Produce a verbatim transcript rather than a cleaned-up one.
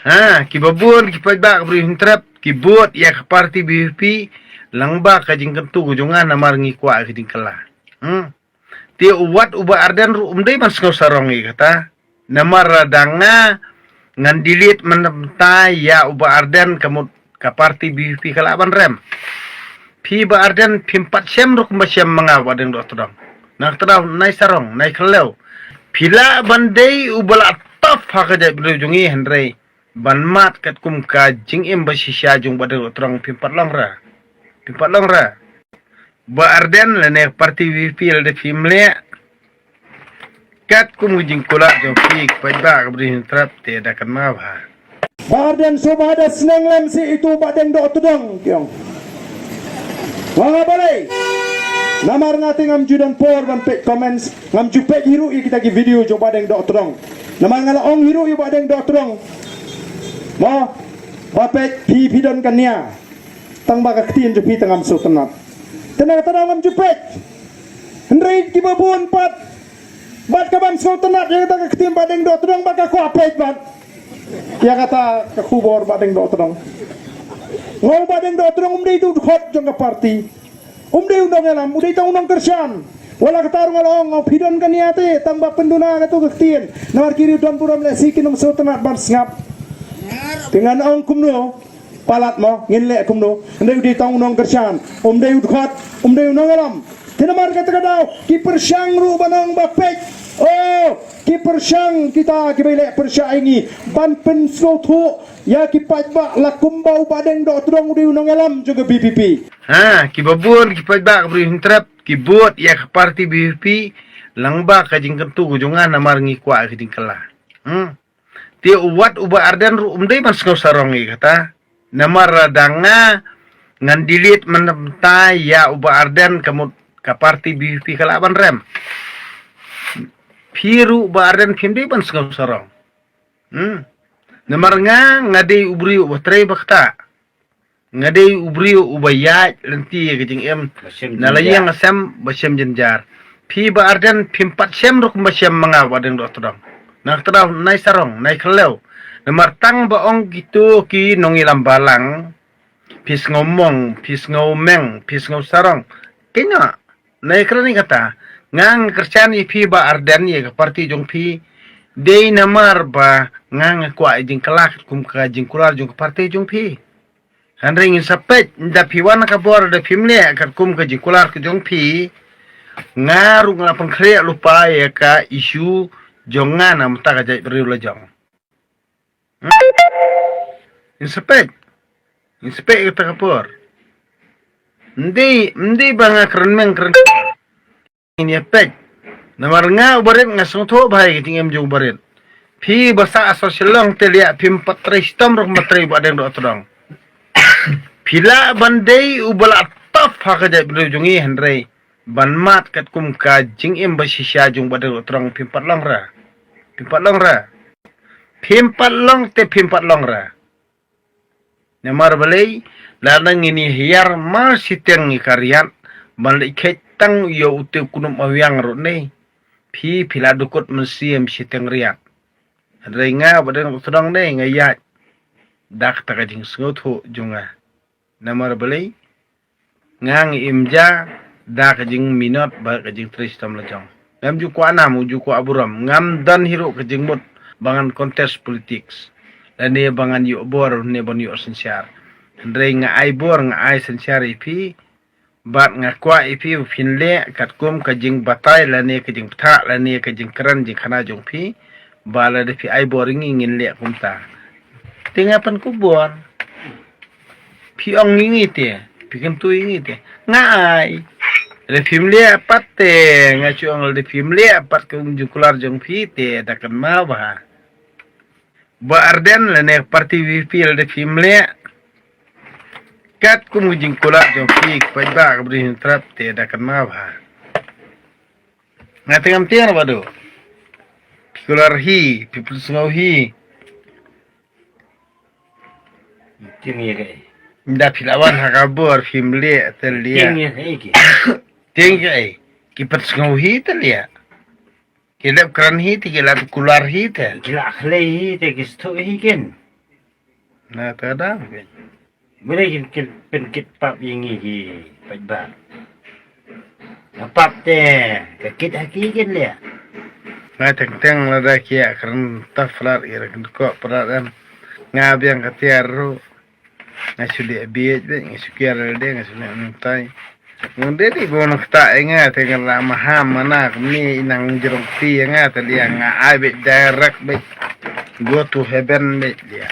Ha, ki babun, ki paidbah, ki briew hyntrep, ki bud ïa ka party B P P, lang ba ka jingkyntu ka jong nga namar ngi kwah ka jingkylla. Hmm. Te u wat u Bah Ardent ruh um dei ban sngew sarong ïa kata. Namar lada nga ngan delete mynta ïa u Bah Ardent ka mut ka party B P P ka lah ban rem. Phi Bah Ardent phim pat shem ruh kumba shem ma nga Bah Deng Dohtdong. Na kata daw nai sarong, nai khlem. Phi lah ban dei uba la tough ha ka jaitbynriew jong ngi hynrei ban mad katkum ka jingim ba shisha jong Bah Deng Dohtdong phim pat long re. Phim pat long re. Bah Ardent lane party B P P lada phim leh katkum ka jingkular jong phi, ki paidbah, ki briew hyntrep te da kynmaw bha. Bah Ardent sngewbha da sneng lem seh ïa uto u Bah Deng Dohtdong, ki ong. Nga, nga balei? Namar nga te ngam ju don por ban peit comments, ngam ju peit hi ruh ïa kita ki video jong u Bah Deng Dohtdong. Namar nga la ong hi ruh ïa u Bah Deng Dohtdong, mo, ba peit phi, phi don ka nia. Tang ba ka ktien jong phi te ngam sngewtynnat. Te na kata daw ngam ju peit. Hynrei kiba bun pat, bad ka bym sngewtynnat ïa kata ka ktien Bah Deng Dohtdong, bad ka kwah peit bad ïa kata ka khubor Bah Deng Dohtdong. Nga ong Bah Deng Dohtdong um dei uta u dkhot jong ka party. Um dei u nongïalam, u dei tang u nongkyrshan. Wat la kata ruh nga la ong, nga ong phi don ka nia te, tang ba pynduna kato ka ktien. Namar ki riew don burom lehse kin ym sngewtynnat ban sngap. Te ngan ong kumno? Palat mo, ngin leh kumno? Hynrei u dei tang u nongkyrshan, um dei u dkhot, um dei u nongïalam. Te namar kata ka daw ki pyrshang ruh ban ong ba peit. Oh, ki pyrshang kita kiba ïaleh pyrshah ïa ngi ban pynsngewthuh ïa ki paidbah la kumba u Bah Deng Dohtdong u dei u nongïalam jong ka B P P. Ha, kiba bun, ki paidbah, ki briew hyntrep, ki bud ïa ka party B P P, lang ba ka jingkyntu ka jong nga namar ngi kwah ka jingkylla. Hmm. Te u wat u Bah Ardent ruh um dei ban sngew sarong ïa kata. Namar lada nga ngan delete mynta ïa u Bah Ardent ka mut ka party B P P ka lah ban rem. Phi ruh Bah Ardent phim dei ban sngew sarong. Hmm. Namar nga, nga dei u briew uba trei ba ktah. Nga dei u briew uba ïaid lynti ïa ka jingim. Ba shem jynjar. Na la ïing la sem ba shem jynjar. Phi Bah Ardent phim pat shem ruh kumba shem ma nga Bah Deng Dohtdong. Na kata daw nai sarong, nai khlem. Namar tang ba ong kito ki nongïalam balang, phi sngew mong, phi sngew meng, phi sngew sarong. Kynnoh. Nai kren ïa kata, nga nga kyrshan ïa phi Bah Ardent ïa ka party jong phi. Dei namar ba nga nga kwah ïa jingkylla katkum ka jingkular jong ka party jong phi. Hynrei ngin sa peit, ynda phi wan ka bor da phim leh katkum ka jingkular ka jong phi, nga ruh nga la pynkhreh lypa ïa ka issue jong nga na mynta ka jaitbynriew la jong. Hmm? Ngin sa peit. Ngin sa peit kata ka por. Ym dei, ym dei ba nga kren meng kren. Ngin ïa peit. Namar nga u barit nga sngewthuh bha ïa ka jingim jong u barit. Phi ba sah ha Shillong te liah phim pat trei shitom ruh ba trei Bah Deng Dohtdong. Phi lah ban dei uba la tough ha ka jaitbynriew jong ngi hynrei ban mad katkum ka jingim ba shisha jong Bah Deng Dohtdong phim pat long re. Phim pat long re. Phim pat long te phim pat long re. Namar balei, lada ngin ïa hiar mar shiteng ïa ka riat ban leit kheit tang ïa uto u knup mawiang ruh ne. Phi, phi la dukut mynsiem shiteng riat. Hynrei nga Bah Deng Dohtdong ne nga ïaid da kata ka jingsngewthuh jong nga. Namar balei, nga nga im ja da ka jingminot bad ka jingtrei shitom la jong. Ngam ju kwah nam, ju kwah burom, ngam don hi ruh ka jingmut ba ngan contest politics. Lane ba ngan ïoh bor ne ban ïoh synshar. Hynrei nga ai bor, nga ai synshar ïa phi. Bad nga kwah ïa phi ba phin leh katkum ka jingbatai lane ka jingbthah lane ka jingkren jingkhana jong phi. Ba lada phi ai bor ïa ngi ngin leh kumta. Te nga pynkup bor. Phi ong ïa ngi te, phi kyntu ïa ngi te. Nga ai. Lada phim leh pat te, nga shu ong lada phim leh pat ka jingkular jong phi te da kynmaw bha. Bah Ardent lane party B P P lada phim leh katkum ka jingkular jong phi, ki paidbah, ki briew hyntrep te da kynmaw bha. Nga te ngam tieng Bah Deng. Phi kular hi, phi pynsngew hi. Tieng ïa kaei? Ynda phi la wan ha ka bor phim leh te leh. Tieng ïa kaei ki? Tieng kaei? Ki pynsngew hi te leh. Ki lep kren hi te, ki lep kular hi te. Ki la khlei hi te, ki sthu hi kin. Na ta da. Mene kin kin pynkit pap ïa ngi hi paidbah. Nga pap te ka kit ha ki kin leh. Nga teng teng lada ki ïa kren ta flat ïa kren ko prat em. Nga biang ka tiar ruh. Nga shu leh biej bej, nga shu kiar lade, nga shu leh nangtai. Ngan dei dei ba nang kata ïa nga te nga la maham mana kmie i nang jrong ti ïa nga te lia nga ai bej direct bej. Go to heaven bej lia.